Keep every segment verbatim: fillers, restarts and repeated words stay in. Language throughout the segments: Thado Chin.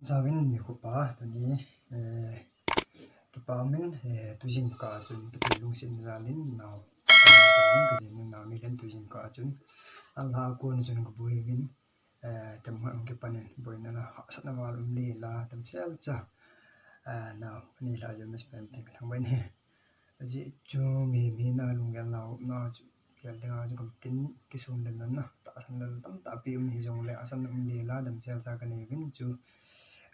Jauvin nikho pa, tuni, eh, kipa min, eh, tujingkah chun Pathen lungset jal in nao, ka jing in nao ni len tujingkah chun, alha kon chun ka boi vin, eh, tem hon kipan in boina la, hahsatna val um le la, tem sel cha, eh, nao, ni la jom mes pen te ka thang bai ni. Ajeh chu mi, mi na lunggel nao, nao chu, gel ding a chu kam tin kisum dem nan na, tahsan lal tamtah pi um hi jong le, asan um le la, dem sel cha ka nei vin chu,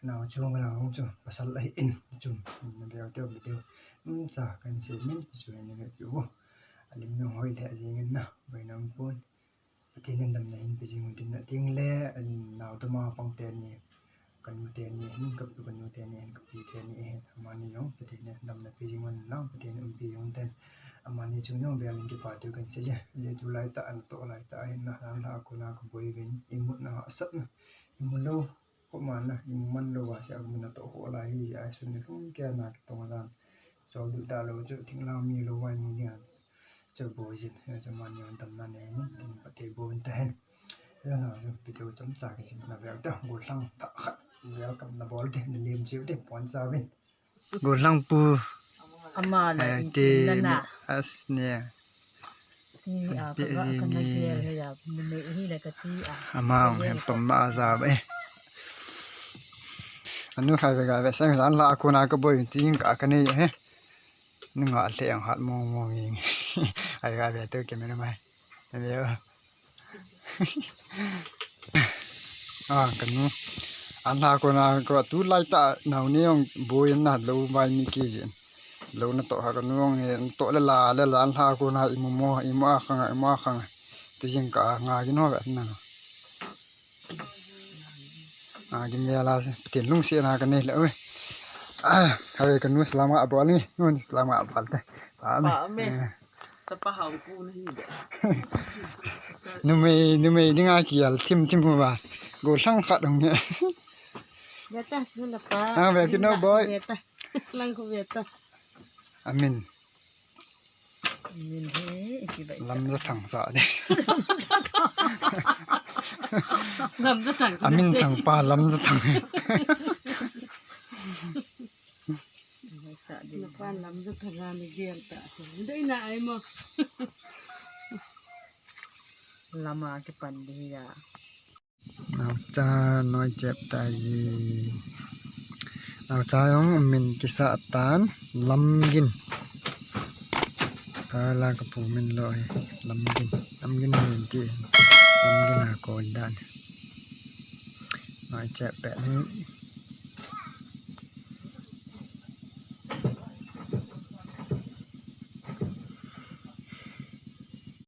nao chu nga lang chu, pasal ahi in, chu, na bel teu, bi teu, um cha kan se min, chu ni ve piu. Alim nung hoi le jing in na, boina um pon. Pathen in damna hin pe jing un tin na ting le, an nao tuma pang teni, ka nu teni hin, ka pu ka nu teni hin, ka pi teni hin, amani jong Pathen in damna pe jing un lang, Pathen in umpi jing un tin, amani chung jong bel in kipa thu kan sei e. Ajeh chu lai tah, an toh lai tah hin na, alha kon a ka boi vin, imutna hahsatna, imu lou, Koima na, imu man lou va, sia mun na toh ho lai hi, a sun ni lhung kei na kitong dan. Chol du da lou chu, thinglang mi lou vai mu nia. Chu boi jin, chu man ni on tam na ne ni, tin pate boi ta hen. Chu na chu, video chomcha kisim na vel ta, gollhang tah khat, welcome na bol te, na lem cheu te, pon cha vin. Gollhang pu. Ama la, eh, in te tin na na. As ne. Ti a, ka ga, ka na gel he ya, numei hi la ka ti a. Ama hung hem pam ma a ja ba e. Anu khai ve ga ve sang lan la ko na ka boi ti ka ka nei he. Nu nga le ang hat mong mong ing. Ai ga ve to ke me na mai. Ne ve. A, ka nu. Alha kon a ko tu lai tah nao ni jong boi na lou vai mi ki jin. Lou na toh ha ka nu jong, eh, toh le la, le la alha kon a imu mo, imu a khang, imu a khang. Tujingkah nga gin ho ve na. A, gin ve la, Pathen lungset na ka nei le, oi. A, ha ve ka nu salam a bol ni, nu salam a bol te. Pa me. Pa me. Eh. Chapa hau pu na hi de. Numei, numei dinga kial thim thim hu ba. Gollhang khat hung ne. Ve ta, chu la pa. Ah, ve ki no boy. Ve ta. Lang khu ve ta. Amin. Amin he, ki bai. Lamjathang sa de. Lamjathang. Amin thang pa Lamjathang. Napan Lamjathang a na gel ta. Dei na ai mo. Lama kipan di ya. Naocha noi chep ta ji. Naocha jong min kisa tan Lamgin. Ka la ka pu min lo hi Lamgin. Lamgin min ti. Lamgin a kon dan. Noi chep pe ni.